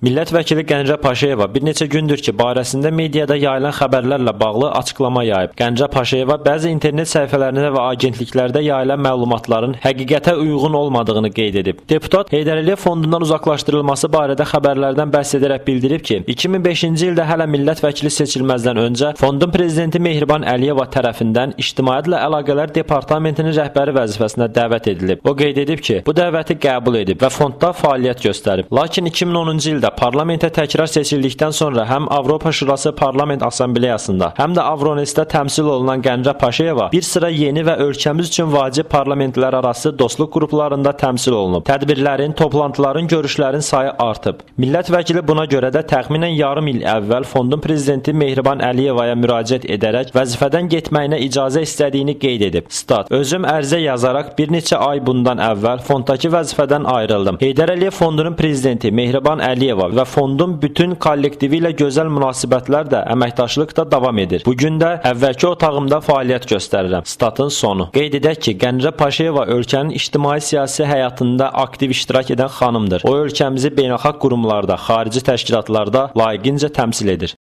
Millət vəkili Qəncə Paşayeva bir neçə gündür ki, barəsində mediada yayılan xəbərlərlə bağlı açıqlama yayıb. Qəncə Paşayeva bəzi internet səhifələrində və agentliklərdə yayılan məlumatların həqiqətə uyğun olmadığını qeyd edib. Deputat Heydər Əliyev fondundan uzaqlaşdırılması barədə xəbərlərdən bəhs edərək bildirib ki, 2005-ci ildə hələ millət vəkili seçilməzdən öncə fondun prezidenti Mehriban Əliyeva tərəfindən İctimaiyyətlə Əlaqələr Departamentinin rəhbəri vəzifəsinə dəvət edilib. O qeyd edib ki, bu dəvəti qəbul edib və fondda fəaliyyət göstərib. Lakin 2010-cu ildə parlamentə təkrar seçildikdən sonra həm Avropa Şurası Parlament Assambleyasında, həm də Avronestdə təmsil olunan Qəncə Paşayeva bir sıra yeni və ölkəmiz üçün vacib parlamentlərarası dostluq qruplarında təmsil olunub. Tədbirlərin, toplantıların, görüşlərin sayı artıb. Millət vəkili buna görə də təxminən yarım il əvvəl fondun prezidenti Mehriban Əliyevaya müraciət edərək vəzifədən getməyinə icazə istədiyini qeyd edib. Stat: Özüm ərizə yazaraq bir neçə ay bundan əvvəl fonddakı vəzifədən ayrıldım. Heydər Əliyev fondunun prezidenti Mehriban Əliyeva və fondun bütün kollektivi ilə gözəl münasibətlər də, əməkdaşlıq da davam edir. Bu gün də əvvəlki otağımda fəaliyyət göstərirəm. Statın sonu. Qeyd edək ki, Qəncə Paşayeva ölkənin ictimai-siyasi həyatında aktiv iştirak edən xanımdır. O ölkəmizi beynəlxalq qurumlarda, xarici təşkilatlarda layiqincə təmsil edir.